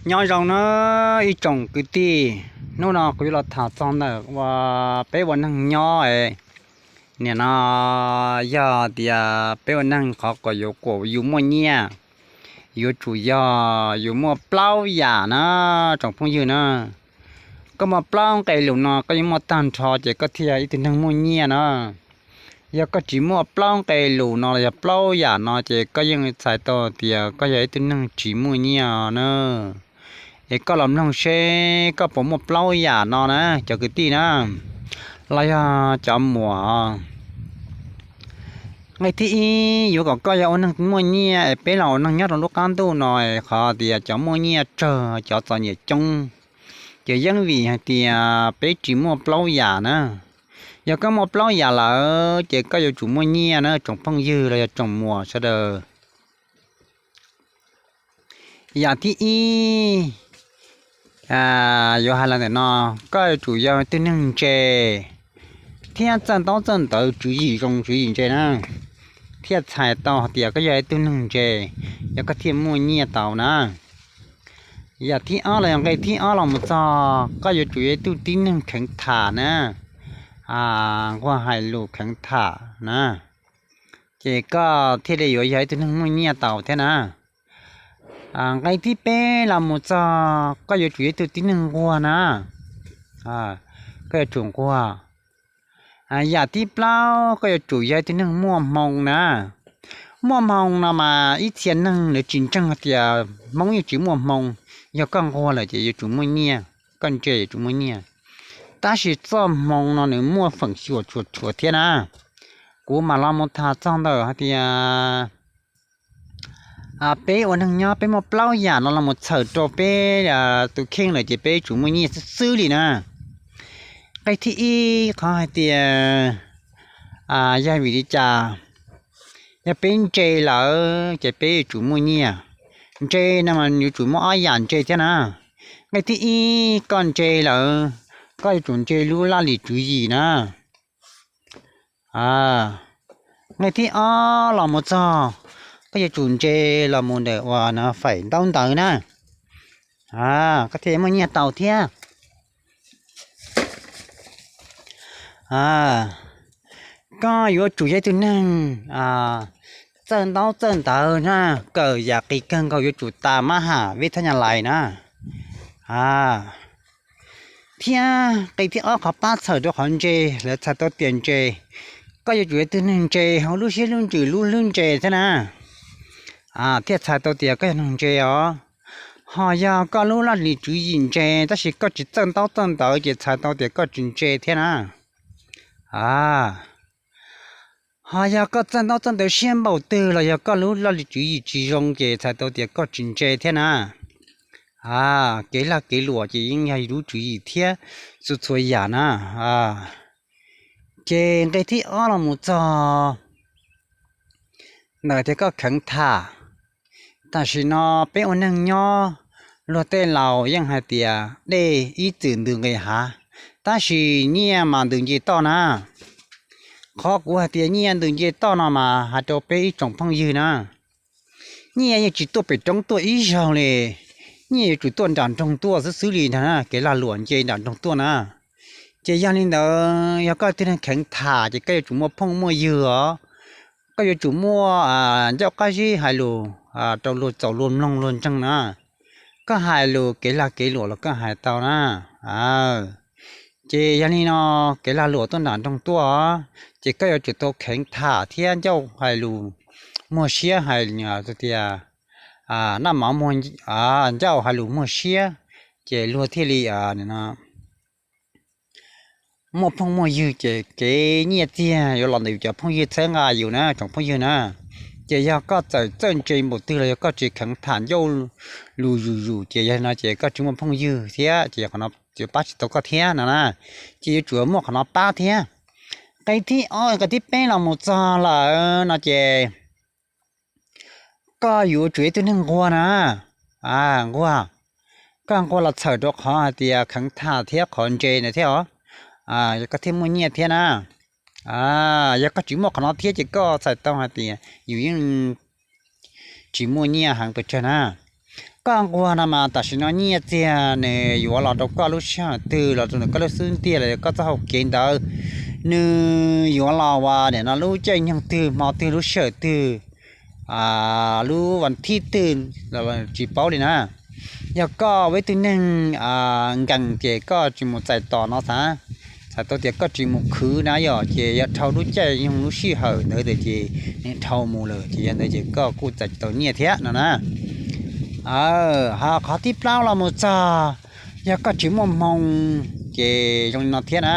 Nyob zoo na ib tsoom kwv tij, hnub no kuv yuav los tham txog ntawm uas peb ua neeg nyob es, nim no yog tias peb ua neeg qhov kom yuav kom yus muaj nyiaj, yuav tsum yog yus muaj plaub yam na, tsoom phooj ywg na. Koj muaj plaub nqe lus no koj yeej muaj tag nrho ces koj thiaj yog ib tug neeg muaj nyiaj na. Yog koj tsis muaj plaub nqe lus no los yog plaub yam no ces koj yeej txhais tau tias koj yog ib tug neeg tsis muaj nyiaj na. Es koj los mloog seb koj puas muaj plaub yam no na cov kwv tij na, los yog cov muam. Nqe thib ib, yuav kom koj yog ua neeg muaj nyiaj es peb los ua neeg nyob rau lub qab ntuj no es qhov tias cov muaj nyiaj tsawg cov txom nyem coob, ces yeej vim hais tias peb tsis muaj plaub yam na. Yog koj muaj plaub yam lawm ces koj yuav tsum muaj nyiaj na tsoom phooj ywg los yog tsoom muam sawv daws. Yam thib ib, yuav hais los ntawm no, koj yuav tsum yog tug neeg ntse thiab txawj ntaub txawj ntawv tswv yim zoo tswv yim ntse na, thiaj txhais tau hais tias koj yog ib tug neeg ntse, yog koj thiaj muaj nyiaj tau na. Yam thib ob los yog nqe thib ob los mus txog, koj yuav tsum yog ib tug tib neeg kheev tham na, nquag hais lus kheev tham na, ces koj thiaj li yuav yog ib tug neeg muaj nyiaj tau thiab na. Nqe thib peb los mus txog, koj yuav tsum yog ib tug tib neeg nquag na, koj yuav tsum nquag. Yam thib plaub, koj yuav tsum yog ib tug neeg muaj hmoo na. Muaj hmoo no mas ib txhia neeg lawv tsis ntseeg tias Hmoob yeej tsis muaj hmoo. Yog koj nquag lawm ces yuav tsum muaj nyiaj, koj ntse yuav tsum muaj nyiaj. Tab sis txoj hmoo no nws muaj feem xyuam tshua tshua thiab na. Kuv mam los mus tham txog ntawm hais tias peb ua neeg nyob peb muaj plaub yam no los mus txhawm rau peb tus kheej lawm ces peb yuav tsum muaj nyiaj xwb xwb li na. Nqe thib ib, qhov hais tias yog vim li cas, yog peb ntse lawm ces peb yuav tsum muaj nyiaj. Ntse no mas yuav tsum muaj ob yam ntse thiab na. Nqe thib ib, koj ntse lawm, koj yuav tsum ntse lub laj lim tswv yim na. Nqe thib ob los mus txog, koj yuav tsum ntse los mus ntawm uas faim ntaub ntawv na, koj thiaj muaj nyiaj tau thiab. Koj yuav tsum yog ib tug neeg txawj ntaub txawj ntawv na, kawm yam qis kawg nkaus yuav tsum tas mab ham vib thab nyas lais na. Thiab nqe thib ob qhov pab txhawm rau qhov ntse, lawv txhais tau tias ntse, koj yuav tsum yog ib tug neeg ntse hauv lub siab lub ntsws lub hlwb ntse thiab na, thiaj txhais tau tias koj yog neeg ntse os. Ho yog koj lub laj lim tswv yim ntse tab sis koj tsis txawj ntaub txawj ntawv ces txhais tau tias koj tsis ntse thiab na. Ho yog koj txawj ntaub txawj ntawv siab npaum twg los yog koj lub laj lim tswv yim tsis zoo ces txhais tau tias koj tsis ntse thiab na. Kev lag kev luam ces yeej yog lub tswv yim thiab txhua txhua yam na. Ces nqe thib ob los mus txog ntawm tias koj kheev tham. Tam sim no peb ua neeg nyob, luag tej laus yeej hais tias dej ib txwm ntws nqis hav, tab sis nyiaj mas ntws nce toj na. Qhov kuv hais tias nyiaj ntws nce toj no mas hais rau peb ib tsoom phooj ywg na, nyiaj yeej tsis tuaj pem roob tuaj ib zaug li, nyiaj yuav tsum tuaj nram nroog tuaj xwb xwb li ntag na, kev lag luam nce nram nroog tuaj na. Ces yog li ntawd yog koj tus neeg kheev tham ces koj yuav tsum muaj phooj muaj ywg os. Koj yuav tsum muaj ncauj qab zib hais lus rau luag txaus luag mloog luag ntseeg na. Koj hais lus kev lag kev luam los koj hais tau na. Ces yog li no, kev lag luam tuaj nram nroog tuaj, ces koj yuav tsum tau kheev tham thiab ncauj hais lus muag siab hais tias naj mov muag, ncauj hais lus muag siab, ces luag thiaj li muaj phooj muaj ywg ces kev nyiaj txiag yuav los ntawm yus cov phooj ywg txhawb nqa yus na tsoom phooj ywg na. Ces yog koj txawm txawj ntse npaum twg los yog koj tsis kheev tham ncauj lus zuj zus ces yog no ces koj tsis muaj phooj ywg thiab ces qhov no yuav pab tsis tau koj thiab no na. Ces yuav tsum muaj qhov no pab thiab. Nqe thib ob nqe thib peb los mus txog lawm no ces koj yuav tsum ib tug neeg nquag na. Nquag, koj nquag los txhawm rau qhov hais tias kheev tham thiab qhov ntse na thiab os. Yog koj thiaj muaj nyiaj thiab na. Yog koj tsis muaj qhov no thiab ces koj txhais tau hais tias yus yeej tsis muaj nyiaj heev pes tsawg na. Koj nquag no mas tam sim no nyiaj txiag nws yuav los rau koj lub sij hawm twg los rau ntawm koj lub xub ntiag los yog koj txoj hau kev ntawd, nws yuav los ua nim no lub caij nyoog twg hmo twg lub sij hawm twg, lub vas thib twg los tsis paub li na. Yog koj ua ib tug neeg nkees ces koj tsis mus txais tos no xav, txhais tau tias koj tsis mus khwv na yom, ces yog dhau lub caij nyoog lub sij hawm ntawd ces nws dhau mus lawm ces yog ntawd ces koj kuj txais tsis tau nyiaj thiab no na. Ho qhov thib plaub los mus txog, yog koj tsis muaj hmoo ces zoo li no thiab na.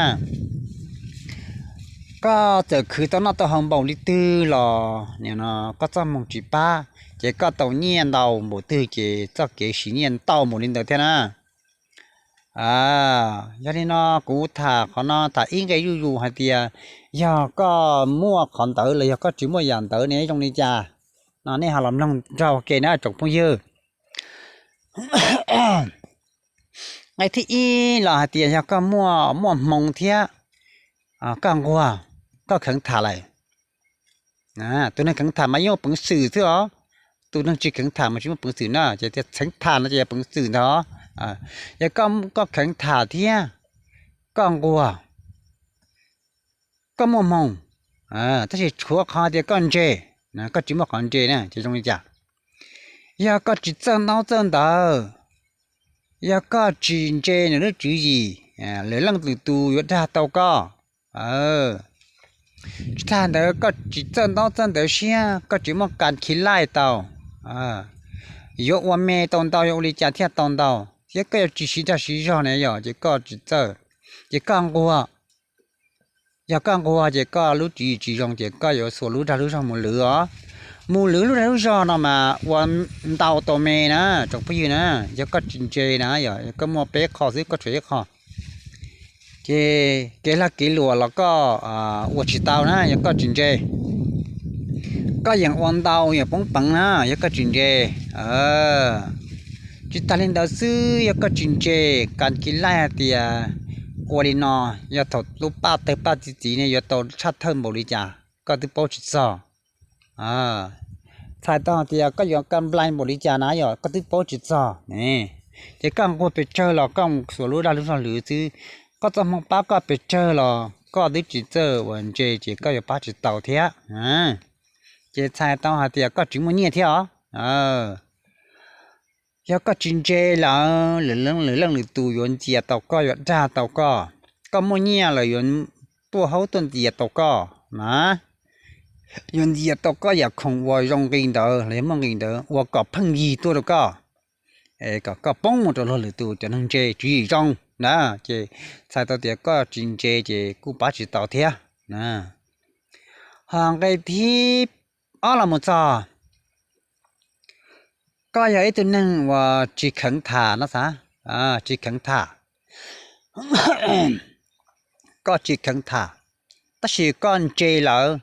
Koj txawm khwv tau noj tau haus npaum li twg los nim no koj txoj hmoo tsis pab, ces koj tau nyiaj ntau npaum twg ces txoj kev siv nyiaj ntau npaum li ntawd thiab na. Yog li no kuv tham qhov no tham ib nqe zuj zus hais tias yog koj muaj qhov ntawd los yog koj tsis muaj yam ntawd ne zoo li cas no nej ho los mloog nrog ua ke na tsoom phooj ywg. Nqe thib ib los hais tias yog koj muaj muaj hmoo thiab koj nquag, koj kheev tham lawm. Tus neeg kheev tham mas yeej muaj peev xwm xwb os. Tus neeg tsis kheev tham mas tsis muaj peev xwm na, ces tias kheev tham no ces yog peev xwm ntag. Yog koj kheev tham thiab koj nquag, koj muaj hmoo, tab sis tshuav qhov tias koj ntse, koj tsis muaj qhov ntse na ces zoo li cas? Yog koj tsis txawj ntaub txawj ntawv, yog koj tsis ntse nws lub tswv yim, lwm leej lwm tus yuav dag tau koj. Tsis tag ntawd koj tsis txawj ntaub txawj ntawv siab, koj tsis muaj kas khi laij tau, yuav ua me tau ntau, yuav ua li cas thiaj tau ntau, thiab koj yuav tsis siv dag siv zog na yom, ces koj tsis txawj, ces koj nquag. Yog koj nquag ces koj lub tswv yim tsis zoo ces koj yuav xuas lub dag lub zog mus lwv os. Mus lwv lub dag lub zog no mas ua ntau tau me na tsoom phooj ywg na. Yog koj tsis ntse na yom, yog koj muaj peb qho xwb koj tshuav ib qho, ces kev lag kev luam los koj ua tsis tau na yog koj tsis ntse. Koj yeem ua ntau yeem poob peev na yog koj tsis ntse. Tsis tas li ntawd xwb, yog koj tsis ntse, kas khi laij hais tias ua li no, yog thaum lub paj tawg paj txi txiv ne yuav tau tshaj thawj npaum li cas koj twb paub tsis txog. Txhais tau hais tias koj yuav ka nplai npaum li cas na yom koj twb paub tsis txog ne. Ces koj nquag pes tsawg los koj xuas lub dag lub zog lwv xwb, koj txoj hmoo pab koj pes tsawg los koj twb tsis txawj uas ntse ces koj yuav pab tsis tau thiab. Ces txhais tau hais tias koj tsis muaj nyiaj thiab os. Yog koj tsis ntse lawm, lwm leej lwm tus yuav ntxias tau koj, yuav dag tau koj. Koj muaj nyiaj lawm yuav tuaj haub tuaj ntxias tau koj na. Yuav ntxias tau koj yam khoom uas zoo nqi ntawd los yog muaj nqi ntawd ua kom pheej yig tuaj rau koj, kom koj poob mus rau luag lwm tus cov neeg ntse tswv yim zoo na. Ces txhais tau tias koj tsis ntse ces kuj pab tsis tau thiab. Ho nqe thib ob los mus txog, koj yog ib tug neeg uas tsis kheev tham no xav, tsis kheev tham, koj tsis kheev tham, tab sis koj ntse lawm,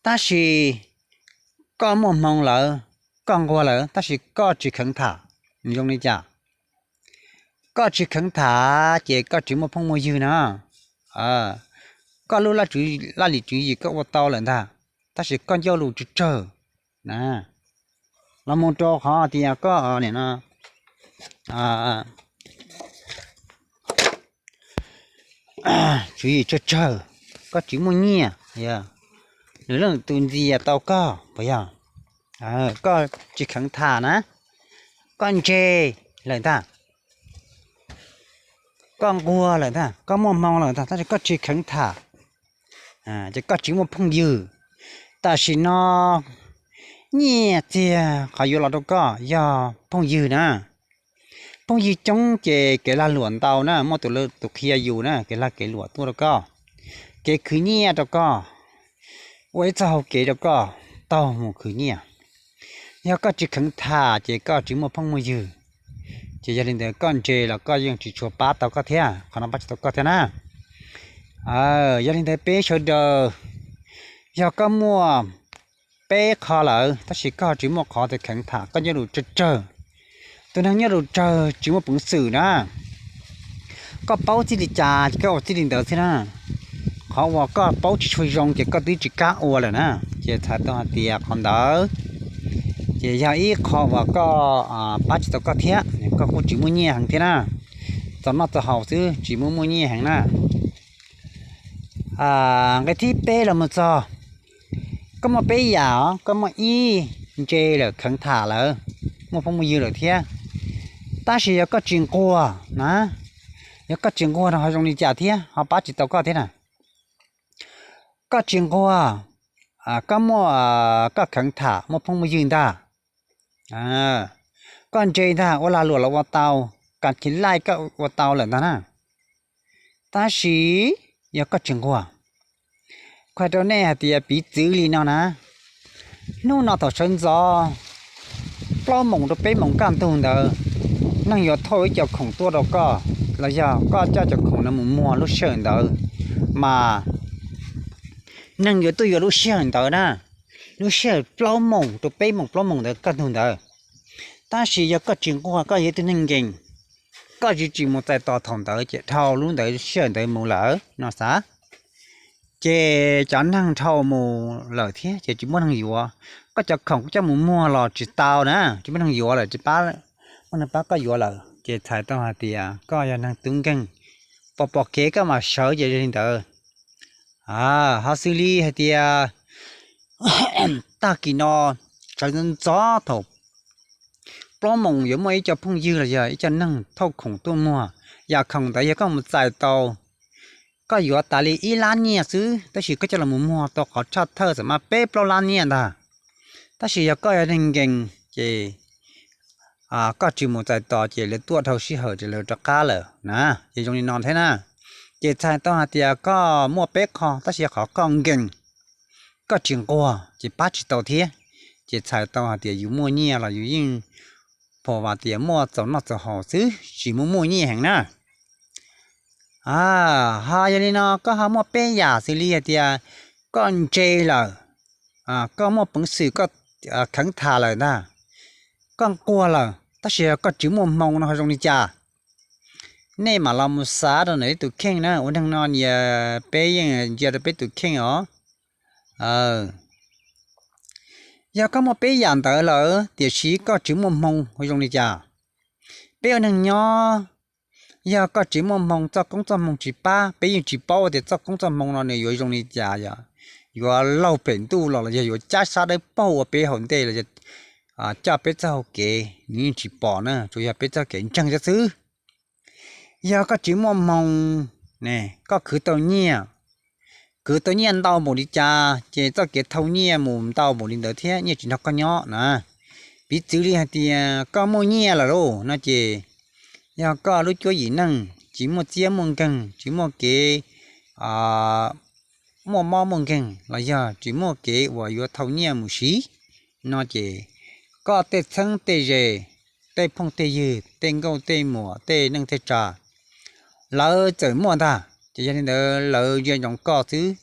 tab sis koj muaj hmoo lawm, koj nquag lawm tab sis koj tsis kheev tham, zoo li cas? Koj tsis kheev tham ces koj tsis muaj phooj muaj ywg na. Koj lub laj lim tswv yim koj ua tau lawm ntag, tab sis koj ncauj lus tsawg tsawg na. Los mus rau qhov tias koj nim no tswv yim tsawg tsawg, koj tsis muaj nyiaj, lwm leej tus ntxias tau koj puas yog? Koj tsis kheev tham na, koj ntse lawm ntag, koj nquag lawm ntag, koj muaj hmoo lawm ntag, tab sis koj tsis kheev tham, ces koj tsis muaj phooj ywg. Tam sim no nyiaj txiag qhov yuav los rau koj yog phooj ywg na. Phooj ywg coob ces kev lag luam ntau na, muaj tus qhia yus na, kev lag kev luam tuaj rau koj, kev khwv nyiaj rau koj, ua ib txoj hau kev rau koj taug mus khwv nyiaj. Yog koj tsis kheev tham ces koj tsis muaj phooj muaj ywg, ces yog li ntawd koj ntse los koj yeej tsis tshua pab tau koj thiab, qhov no pab tsis tau koj thiab na. Yog li ntawd peb sawv daws, yog koj muaj peb qho lawm tab sis koj tsis muaj qhov tias kheev tham, koj nyob lus tsawg tsawg. Tus neeg nyob lus tsawg tsis muaj peev xwm na. Koj paub txij li cas ces koj ua txij li ntawd xwb na. Qhov uas koj paub tsis tshua zoo ces koj twb tsis kam ua lawm na. Ces txhais tau hais tias qhov ntawd Ces yog ib qho uas koj pab tsis tau koj thiab, koj kuj tsis muaj nyiaj heev thiab na. Txaus noj txaus haus xwb tsis muaj muaj nyiaj heev na. Nqe thib peb los mus txog, koj muaj peb yam os, koj muaj ib ntse lawm, kheev tham lawm, muaj phooj muaj ywg lawm thiab, tab sis yog koj tsis nquag na, yog koj tsis nquag no ho zoo li cas thiab, ho pab tsis tau koj thiab na. Koj tsis nquag, koj muaj, koj kheev tham muaj phooj muaj ywg ntag, koj ntse ntag, ua lag luam los ua tau, kas khis laij koj ua tau lawm ntag na. Tab sis yog koj tsis nquag, qhia rau nej hais tias piv txwv li no na, hnub no thaum sawv ntxov plaub moos rau peb moos kaj ntug ntawd, neeg yuav thauj ib co khoom tuaj rau koj, los yog koj coj cov khoom no mus muag lub sij hawm ntawd, mas neeg yuav tuaj yuav lub sij hawm ntawd na, lub sij hawm plaub moos rau peb moos plaub moos ntawd kaj ntug ntawd. Tab sis yog koj tsis nquag, koj yog ib tug neeg nkees, koj tsis tsis mus txais tos thaum ntawd ces dhau lub ntawd sij hawm ntawd mus lawm no xav, ces cov neeg dhau mus lawm thiab ces tsis muaj neeg yuav. Koj cov khoom koj coj mus muag los tsis tau na, tsis muaj neeg yuav lawm, tsis pab, muaj neeg pab koj yuav lawm, ces txhais tau hais tias koj yog neeg tub nkeeg, pom pom kev koj mam sawv ces li ntawd. Ho xws li hais tias tag kis no sawv ntxov thaum plaub moos yuav muaj ib co phooj ywg los yog ib co neeg thauj khoom tuaj muag, yam khoom ntawd yog koj mus txais tau, koj yuav tas li ib lab nyiaj xwb, tab sis koj coj los mus muag tau qhov tshaj thawj txawm mas peb plaub lab nyiaj ntag. Tab sis yog koj yog neeg nkees ces koj tsis mus txais tos ces lawv tuaj dhau sij hawm ces lawv rov qab lawm na, ces zoo li no thiab na. Ces txhais tau hais tias koj muaj peb qho tab sis qhov koj nkees, koj tsis nquag ces pab tsis tau thiab. Ces txhais tau hais tias yus muaj nyiaj los yus yeej pom vas tias muaj txaus noj txaus haus xwb tsis muaj muaj nyiaj heev na. Ho yog li no koj ho muaj peb yam xws li hais tias koj ntse lawm, koj muaj peev xwm koj kheev tham lawm ntag, koj nquag lawm tab sis koj tsis muaj hmoo no ho zoo li cas? Nej mam los mus xav rau ntawm ib tus kheej na, ua neeg no nias peb yeej ntsia rau peb tus kheej os. Yog koj muaj peb yam ntawd lawm tiam sis koj tsis muaj hmoo ho zoo li cas? Peb ua neeg nyob, yog koj tsis muaj hmoo, txoj koob txoj hmoo tsis pab, peb yeej tsis paub tias txoj koob txoj hmoo no nws yuav zoo li cas, yog yuav laug pem ntuj los los yog yuav cab sab dawb paug ua peb hauv ntej los yog coj peb txoj hau kev nws yeej tsis pom na, tsuas yog peb txoj kev ntseeg thiab xwb. Yog koj tsis muaj hmoo, koj khwv tau nyiaj, khwv tau nyiaj ntau npaum li cas ces txoj kev thau nyiaj mus ntau npaum li ntawd thiab, nyiaj tsis nrog koj nyob na. Piv txwv li hais tias koj muaj nyiaj lawm lauj no ces yog koj lub cuab yim neej tsis muaj txiab muaj nkeeg, tsis muaj kev muaj mob muaj nkeeg los yog tsis muaj kev uas yuav thau nyiaj mus siv no ces koj tej txheeb tej ze, tej phooj tej ywg, tej nkauj tej muam, tej neej tej tsav, lawv txawm muaj ntag ces yog li ntawd lawv ntsia ntsoov koj xwb,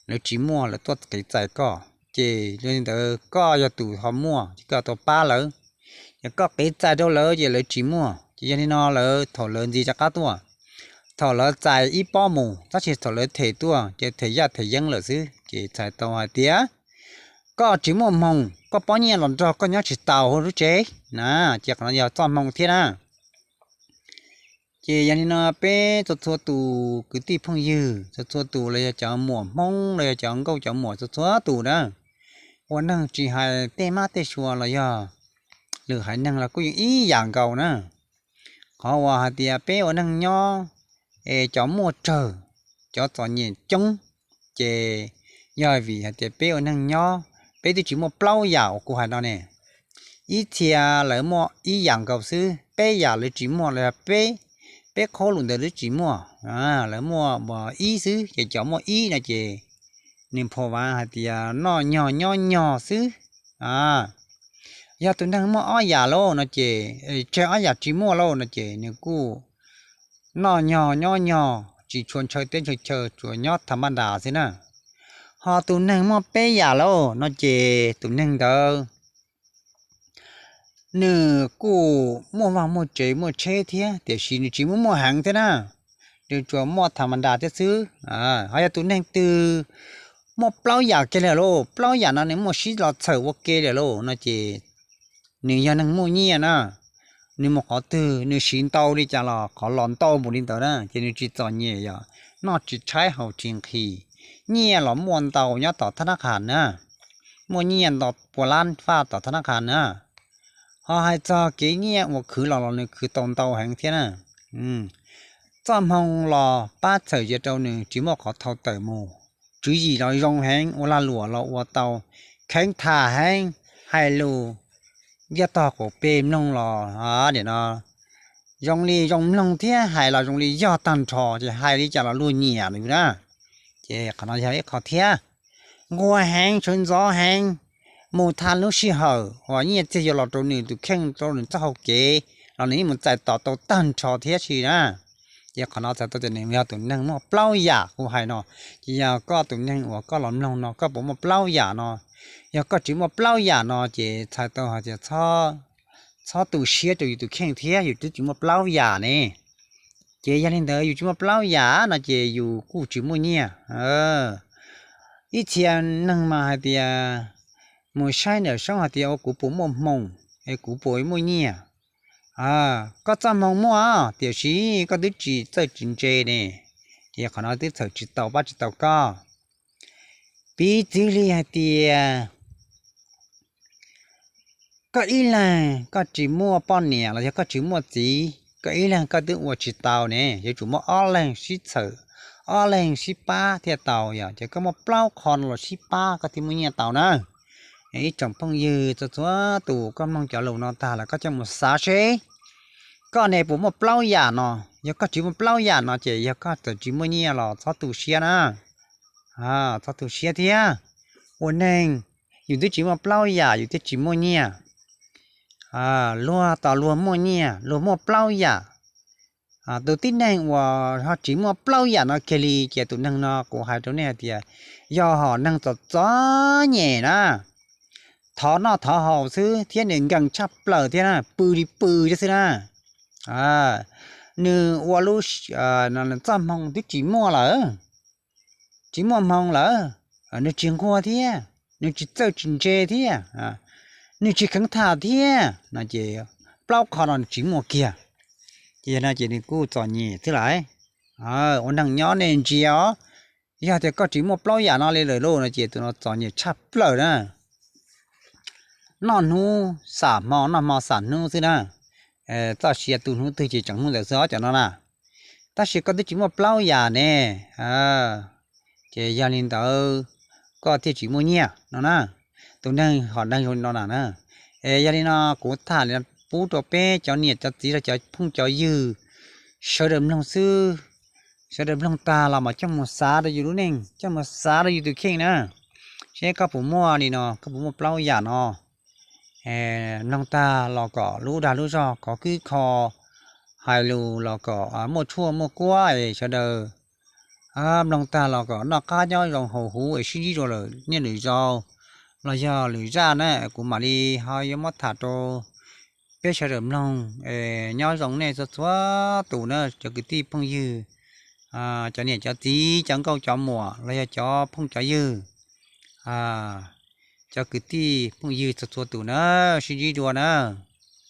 lawv tsis muaj lawv tuaj kev txais koj ces yog li ntawd koj yog tus ho muaj ces koj tau pab lawv. Yog koj kev txais rau lawv ces lawv tsis muaj ces yog li no lawv thaum lawv ntxiv rov qab tuaj, thaum lawv txais ib pob mus tab sis thaum lawv them tuaj ces them yaj them yeeb lawm xwb ces txhais tau hais tias koj tsis muaj hmoo, koj pob nyiaj los nrog koj nyob tsis taus hauv lub tsev na, ces qhov no yog txoj hmoo thiab na. Ces yog li no peb txhua txhua tus kwv tij phooj ywg txhua txhua tus los yog cov muam Hmoob los yog cov nkauj cov muam txhua txhua tus na, ua neeg tsis hais tej mab tej suav los yog lwm haiv neeg los kuj yeej ib yam nkaus na. Qhov uas hais tias peb ua neeg nyob es cov muaj tsawg, cov txom nyem coob, ces yog vim hais tias peb ua neeg nyob peb twb tsis muaj plaub yam uas kuv hais no ne. Ib txhia lawv muaj ib yam nkaus xwb, peb yam lawv tsis muaj los yog peb, peb qhob lus ntawd twb tsis muaj, lawv muaj ib xwb ces cov muaj ib no ces nws pha vav hais tias noj nyog nyob nyog xwb. Yog tus neeg muaj ob yam lauj no ces, tseg ob yam tsis muaj lauj no ces nws kuj noj nyog nyob nyog tsis tshua ntshaw teb ntshaw chaw, tsuas nyob tham maj das xwb na. Ho tus neeg muaj peb yam lauj no ces tus neeg ntawd nws kuj muaj vaj muaj tsev muaj tsheb thiab tiam sis nws tsis muaj muaj heev thiab na, nws tsuas muaj tham maj das thiab xwb. Ho yog tus neeg twg muaj plaub yam kiag li lauj, plaub yam no nws muaj sib los txhawm ua ke li lauj no ces nws yog neeg muaj nyiaj na, nws mus qhov twg nws siv ntau li cas los qhov los ntau npaum li ntawd na, ces nws tsis txom nyem, yog noj tsis tshaib haus tsis nqhis, nyiaj los muaj ntau nyob tom thab nab qhas na, muaj nyiaj ntau pua lab faj tom thab nab qhas na. Ho hais txog kev nyiaj uas khwv los los nws khwv tau ntau heev thiab na. Txoj hmoo los pab txhawm zias rau nws tsis muaj qhov thau tawm mus, tswv yim los zoo heev, ua lag luam los ua tau, kheev tham heev, hais lus ntiab tog qaum pes mloog los nim no zoo li zoo mloog thiab hais los zoo li yog tag nrho, ces hais li cas los luag nyiam lawm na. Ces qhov no yog ib qho thiab. Nquag heev, sawv ntxov heev, mus tag lub sij hawm uas nyiaj txiag yuav los rau nws tus kheej, rau nws txoj hau kev los nws yeej mus txais tos tau tag nrho thiab si na. Ces qhov no txhais tau tias nws yog tus neeg muaj plaub yam kuv hais no. Ces yog koj tus neeg uas koj los mloog no koj puas muaj plaub yam no? Yog koj tsis muaj plaub yam no ces txhais tau hais tias txhob tu siab rau yus tus kheej thiab, yus twb tsis muaj plaub yam ne. Ces yog li ntawd yus tsis muaj plaub yam no ces yus kuj tsis muaj nyiaj. Ib txhia neeg mas hais tias mus saib ntawm soob hais tias ua kuv puas muaj hmoo, es kuv puas muaj nyiaj. Koj txoj hmoo muaj, tiam sis koj twb tsis txawj tsis ntse ne, ces qhov no twb txhawm tsis tau pab tsis tau koj. Piv txwv li hais tias koj ib leeg koj tsis muaj poj niam los yog koj tsis muaj txiv, koj ib leeg koj twb ua tsis tau ne, yuav tsum muaj ob leeg sib txhawm, ob leeg sib pab thiaj tau. Yog ces koj muaj plaub qho no los sib pab koj thiaj muaj nyiaj tau na. Ib tsoom phooj ywg txhua txhua tus, koj mloog cov lus no tag lawm koj coj mus xav seb koj ne puas muaj plaub yam no. Yog koj tsis muaj plaub yam no ces yog koj txawm tsis muaj nyiaj los txhob tu siab na. Txhob tu siab thiab. Ua neeg yus twb tsis muaj plaub yam yus thiaj tsis muaj nyiaj. Luag tos luag muaj nyiaj, luag muaj plaub yam. Tus tib neeg uas ho tsis muaj plaub yam no kiag li ces tus neeg no kuv hais rau nej hais tias yog hom neeg txom txom nyem na, thov noj thov haus xwb thiab nws nkees tshaj plaws thiab na, pw li pw thiab xwb na. Nws ua lub txoj hmoo twb tsis muaj lawm, tsis muaj hmoo lawm, nws tsis nquag thiab, nws tsis txawj tsis ntse thiab, nws tsis kheev tham thiab no ces plaub qho no nws tsis muaj kiag. Ces yog no ces nws kuj txom nyem xwb lawm. Ua neeg nyob nej ntsia os, yog tias koj tsis muaj plaub yam no li lawm lauj no ces tus no txom nyem tshaj plaws na. Noj hnub xam hmo, noj hmo xam hnub xwb na. Txoj sia tu hnub twg ces tseem hnub ntawd xwb os cov no na. Tab sis koj twb tsis muaj plaub yam ne, ces yog li ntawd koj thiaj tsis muaj nyiaj no na. Tus neeg hom neeg zoo li no na. Es yog li no kuv tham li no pub rau peb cov niam cov txiv los cov phooj cov ywg sawv daws mloog xwb. Sawv daws mloog tag los mas coj mus xav rau yus lub neej, coj mus xav rau yus tus kheej na, seb koj puas muaj li no, koj puas muaj plaub yam no. Mloog tag los kom lub dag lub zog khov khwb kho, hais lus los kom muaj tshuaj muaj kuab es sawv daws mloog tag los kom noj qab nyob zoo haus huv es sib ntsib dua lwm niaj lwm zaus los yog lwm zaj na, kuv mam li ho yuav muab tham rau peb sawv daws mloog. Nyob zoo nej txhua txhua tus na cov kwv tij phooj ywg, cov niam cov txiv, cov nkauj cov muam los yog cov phooj cov ywg, cov kwv tij phooj ywg txhua txhua tus na, sib ntsib dua na.